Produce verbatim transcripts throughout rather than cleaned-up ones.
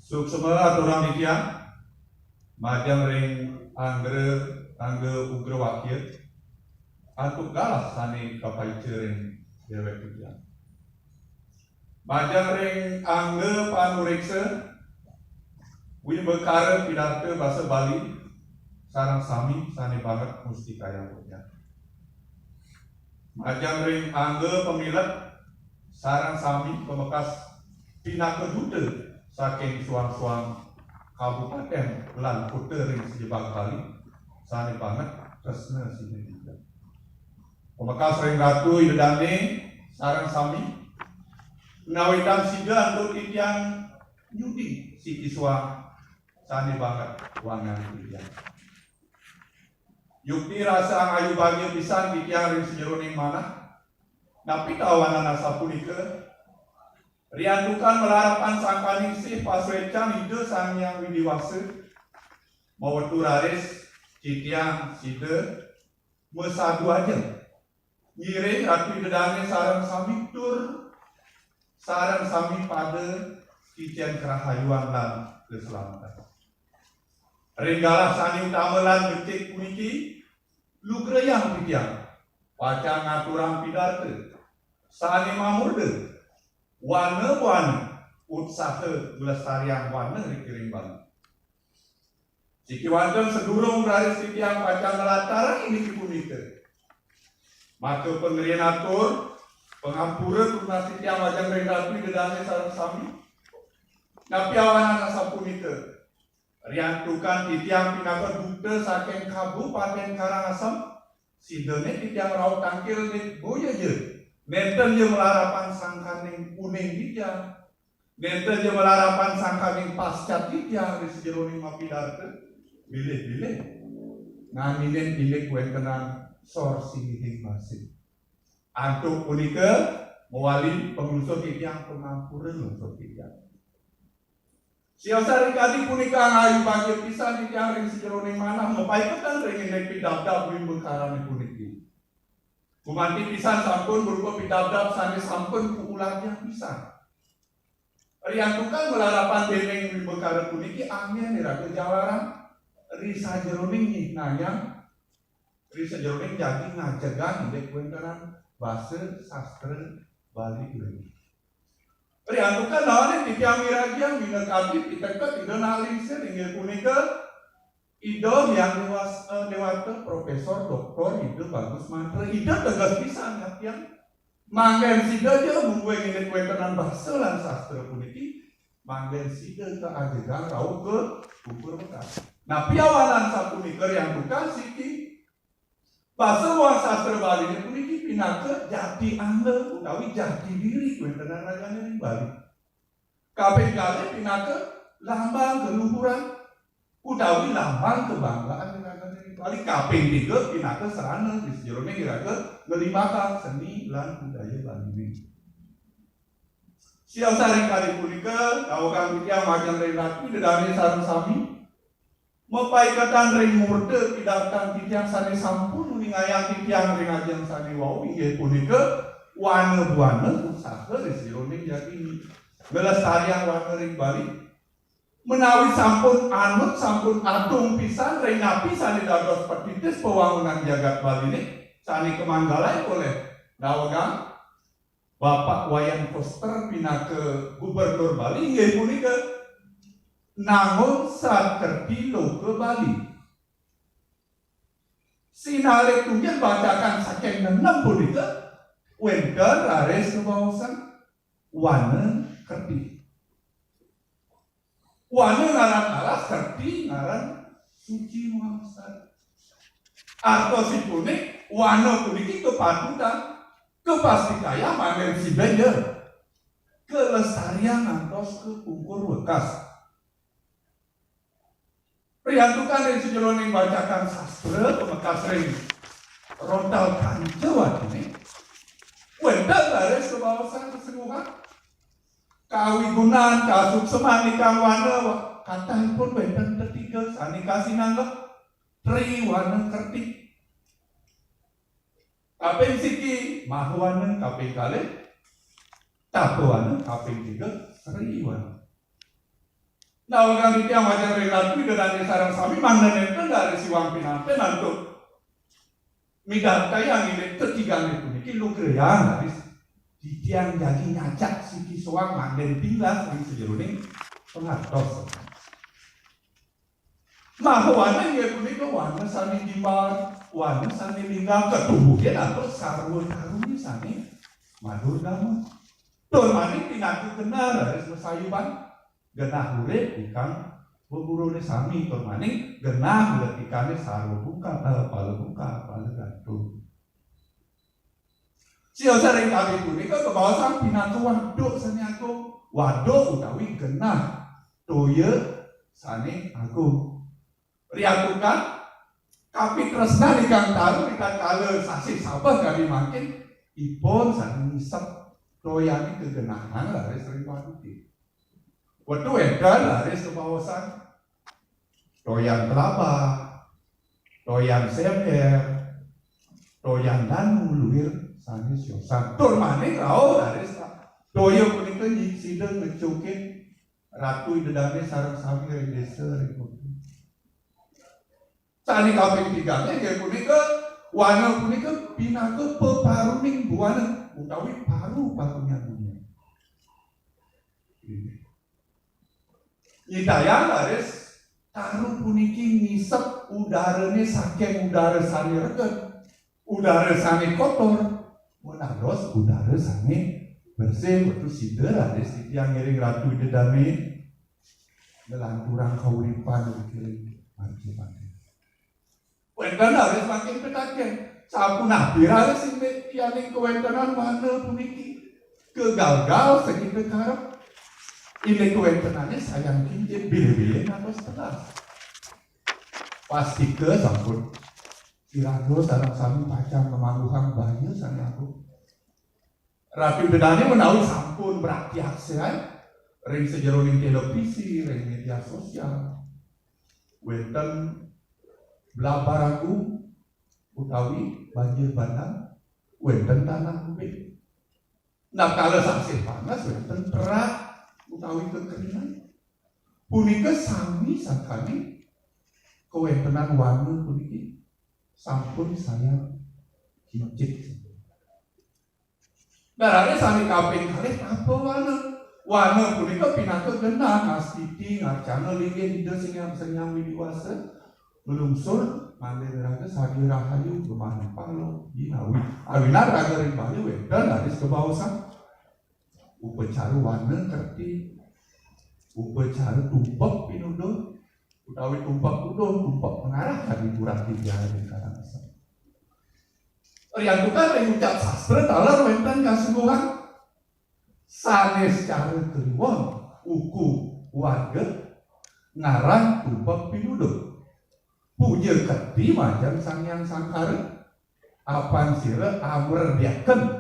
Suksma aturang titiang, majeng ring angga, angga ugra wakya, antuk galah sane kapaica ring dewek titiang. Majeng ring angga panureksa, wimbakara pidarta basa Bali, sareng sami sane banget mustikayang titiang. Majeng ring angga pamilet, sareng sami pamekas pinaka duta saking suang-suang kabupaten lan kota ring sajebag Bali, sane banget tresna sinah titiang. Pamekas ring Ratu Ida Dane sareng sami, ngawitin sida antuk titiang nyudi siki suang sane banget wangiang titiang. Yukti rasa angayu bagia pisan titiang ring sajeroning manah. Napi kawanan asapunika? Riantukan malarapan sangkaning sih pasuecan Ida Sang Hyang Widi Wasa, mawetu raris titiang sida masadu ajeng ngiring Ratu Ida Dane sareng sami tur sareng sami pada kicen karahayuan lan kaslametan. Ring galah sane utama lan becik puniki, lugrayang titiang pacang ngaturang pidarta sane mamurda wana buana utsaha nglestariang wana ring Bali. Siki wanten sadurung raris titiang pacang nglatarang iniki punika, maka pangriin atur pangampura tunas titiang majeng ring Ratu Ida Dane sareng sami. Napi awanan asapunika? Riantukan titiang pinaka duta saking Kabupaten Karangasem, sidane titiang rauh tangkil nit boya ja. Nenten ja malarapan sangkaning uning titiang. Nenten ja malarapan sangkaning pascat titiang ri sajeroning mapidarta. Bilih-bilih nganinin indik wentenan sor singgihing masih. Antuk punika, mawali panglungsur titiang pangampura lungsur titiang. Siosar ring kadi punika angayu bagia pisan titiang ring sajeroning manah mapaiketan ring indik pidabdab wimbakarane puniki. Gumanti pisan sampun marupa pidabdab sane sampun kaulagiang pisan. Riantukan malarapan dening wimbakara puniki anggen iraga jalaran ri sajeroning nyihnayang, ri sajeroning jagi ngajegang indik wentenan basa sastra Bali puniki. Riantukan naenin titiang miragiang minakadi piteket Ida Nalingsin inggih punika Ida Hyang Dewas-, eh, Dewata Profesor Doktor Ida Bagus Mantra. Ida teges pisan ngapiang. Manggen sida ja mungguing indik wentenan basa lan sastra puniki, manggen sida kaajegang rauh ka pungkur wekas. Napi awanan sapunika riantukan siki basa miwah sastra Baline puniki pinaka jati angga utawi jati diri wentenan ragane ring Bali. Kaping kalih pinaka lambang kaluhuran utawi lambang kabanggaan ragane ring Bali. Kaping tiga pinaka sarana ri sajeroning iraga nglimbakang seni lan budaya Baline. Siosar ring kadi punika, daweg titiang majeng ring Ratu Ida Dane sareng sami, mapaiketan ring murda pidartan titiang sane sampun uningayang titiang ring ajeng sane wau, inggih punika wana buana utsaha ri sajeroning jati nglestariang wana ring Bali. Menawi sampun anut, sampun adung pisan ring napi sane dados patitis pawangunan jagat Baline, sane kamanggalain olih dawegang Bapak Wayan Koster pinaka Gubernur Bali, inggih punika Nangun Sakerti Loka Bali. Sinalih tunggil bacakan saking nenem punika, wenten raris kabaosan wana kerti. Wana ngaran alas, kerti ngaran suci muang lestari. Artosipune, wana puniki kapatutan, kapastikayang mangda sida ja kalestariang ngantos ka pungkur wekas. Riantukan ring sajeroning bacakan sastra, pamekas ring rontal kanca watine, wenten raris kabaosan sesungguhan. Kawigunan, kasuksman ikang wana, wa-, katahipun wenten tetiga sane kasinanggeh Triwana Kerti. Kaping siki Mahawana, kaping kalih Tapawana, kaping tiga Sriwana. Tawang titiang majeng ring Ratu Ida Dane sareng sami, mangda nenten raris iwang pinanten antuk midartayang indik tetigane puniki, lugrayang raris titiang jagi nyacak siki soang mangda tinglas ring sajeroning pangartos. Maha wana inggih punika wana sane jimbar, wana sane lingga, katumbas antuk sarwa taruni sane madurgama. Tur malih pinaka genah raris masayuban, genah urip ingkang wegurune sami, tur malih genah letikane sarwa bungkal, eh, pala bungkal, pala gantung. Siosan ring kalih punika kabaosang pinaka waduk sane agung. Waduk utawi genah toya sane agung. Riantukan kapitresnan ingkang taru ritatkala sasih sabeh kadi mangkin, ipun sane ngisep toyane kagenahang raris ring waduke. Wetu wenten raris kabaosang toyan Telabah, toyan Semper, toyan Danu Luir sane siosan. Tur malih rauh raris toya punika nyi-, sida ngecukin Ratu Ida Dane sareng sami ring desa, ring kota. Sane kaping tigane inggih punika, wana punika pinaka peparuning buana utawi paru-paruning buana. Nyidayang raris taru puniki ngisep udarane saking udara sane reged, udara sane kotor, menados udara sane bersih. Wetu sida raris titiang ngiring Ratu Ida Dane nglanturang kauripan ring margapati. Wenten raris mangkin pitaken, sapunapi raris indik yaning kawentenan wana puniki? Kagalgal sakita karep. Indik kawentenane sayan kincin, bilih-bilih ngantos telas. Pastika sampun iraga sareng sami pacang ngamangguhang baya sane agung. Ratu Ida Dane menawi sampun mratyaksain ring sajeroning televisi, ring media sosial, wenten Blabar Agung utawi banjir bandang, wenten tanah ubik. Nah, kala sasih panas, wenten terak utawi kekeringan. Punika sami sakadi kawentenan wana puniki sampun sayan kincit. Nah, raris sane kaping kalih tapa wana. Wana punika pinaka genah ngastiti ngarcana linggih Ida Sang Hyang, Sang Hyang Widi Wasa. Nglungsur malih raga sadia rahayu, gemah nempalo, jinawi. Awinan raga ring Bali wenten raris kabaosang upacara wana kerti, upacara tumpek pinuduh, utawi tumpek uduh, tumpek pangarah kadi turan titiang ring Karangasem. Riantukan ring ucap sastra taler wenten kasengguhan. Sane secara kliwon uku warga ngarang tumpek pinuduh. Puja kerti majeng Sang Hyang Sangkara, apan sira amrediaken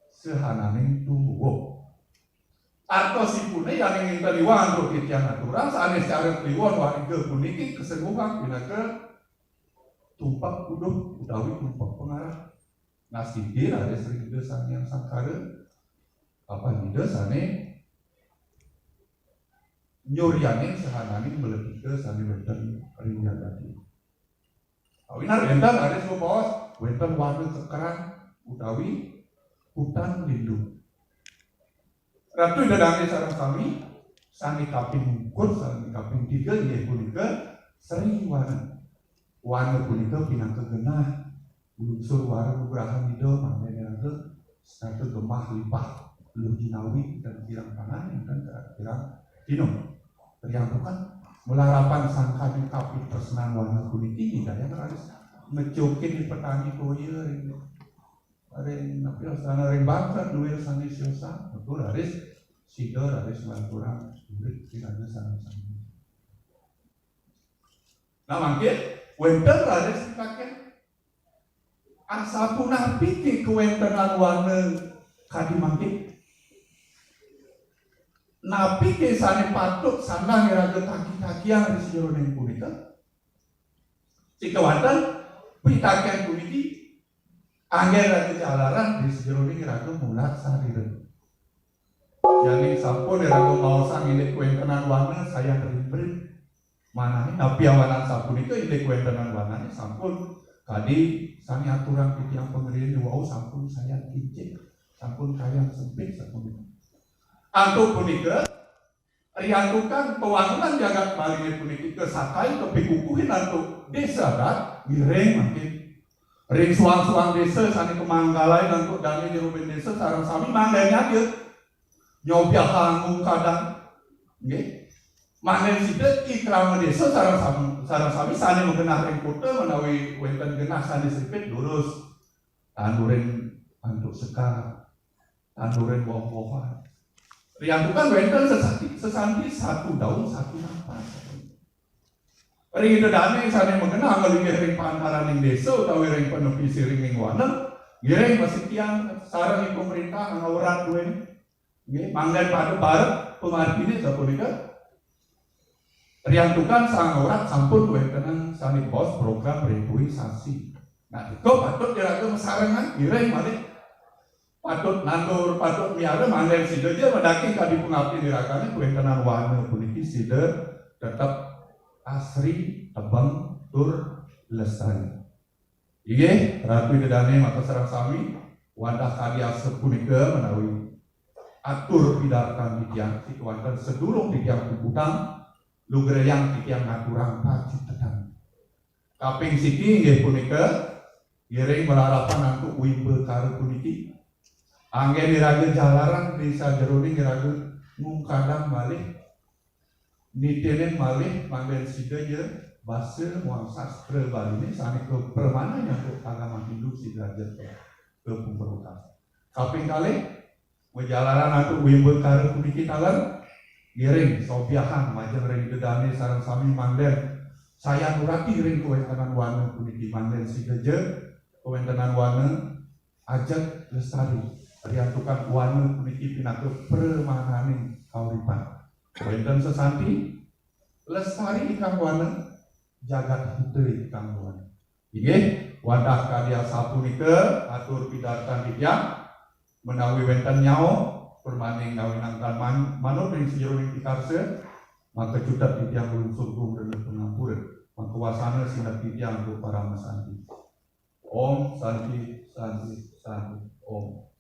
sahananing tumuwuh. Artosipune yanging ngenten iwang antuk titiang aturang, sane secara kliwon warga puniki kasengguhan pinaka tumpek uduh utawi tumpek pangarah. Ngastiti raris ring Ida Sang Hyang Sangkara, apan Ida sane nyuryaning sahananing maletika sane wenten ring jagate. Awinan wenten raris kabaos wenten wana kekeran utawi hutan lindung. Ratu Ida Dane sareng sami, sane kaping ungkur, sane kaping tiga inggih punika Sri Wana. Wana punika pinaka genah nglungsur wara nugrahan Ida, mangdane raga setata gemah limpah luh jinawi, enten kirang pangan, enten kirang dina. Riantukan malarapan sangkaning kapitresnan wana puniki nyidayang raris ngecukin petani toya ring, ring, napi wasana, ring bangket duwir sane siosan. Metu raris sida raris nglanturang urip ring raga sareng sami. Nah, mangkin wenten raris pitaken, asapunapike kawentenan wana kadi mangkin? Napike sane patut sandang iraga tagi-tagiang ring sajeroning punika? Sing kewanten pitaken puniki anggen raga jalaran ring sajeroning iraga mulat sarira. Jani sampun iraga maosang indik kawéntenan wana sayan rimrit. Manawi napi awanan sapunika indik kawéntenan wanané sampun kadi sané aturang titiang pangriin wau sampun sayan kincik, sampun kayang sempit sapunika. Antuk punika, riantukan pawangunan jagat Baliné puniki kasakain kapikukuhin antuk désa adat, ngiring mangkin. Ring suang-suang désa sané kamanggalain antuk dané jero ring désa sareng sami mangdané nyadia. Nyobiahang ngungkadang. Nggih. Mangdané sida i krama désa sareng sami, sareng sami sané magenah ring kota menawi wénten genah sané sipit durus. Tandurin antuk sekar. Tandurin woh-wohan. Riantukan wénten sesanti, sesanti satu daun satu napas. Ring ida dané sané magenah malinggih ring pantaraning désa utawi ring panepi siringing wana, ngiring masitiang sareng ring pamréntah angaurat duéné. Nggih, mangdané pada barep pamarginé sapunika. Riantukan sangaurat sampun wéntenan sané baos program reboisasi. Nah, nika patut iraga masarengan, ngiring malih. Patut nandur, patut miara, mangdané sida ja madaging kadi pangapti iragané kawéntenan wana puniki sida tetep asri, tebeng, tur lestari. Inggih, Ratu Ida Dané maka sareng sami, wantah kadi asapunika menawi atur pidartan titiang, sik wantah sadurung titiang puputang, lugrayang titiang ngaturang pacutetan. Kaping siki inggih punika, ngiring malarapan antuk wimbakara puniki. Anggén iraga jalaran ring sajeroning iraga ngungkadang malih, nitinin malih mangdané sida ja basa muang sastra Baliné sané kapramanan antuk agama Hindu Sidrajat kapungkur. Kaping kalih, majalaran antuk wimbakara puniki taler, ngiring sobiahang majeng ring ida dané sareng sami mangdané sayan urati ring kawéntenan wana puniki mangdané sida ja kawéntenan wana ajeg lestari, riantukan wana puniki pinaka pramananing kauripan. Wénten sesanti, lestari ikang wana, jagat hita ikang wana. Inggih, wantah kadi asapunika atur pidartan titiang, menawi wénten nyaur, pramangkin ngawinang tan man-, manut ring sajeroning pikarsa, maka cutet titiang nglungsur gumrena pangampura, maka wasana sineb titiang antuk parama santi. Om Santi, Santi, Santi, Om.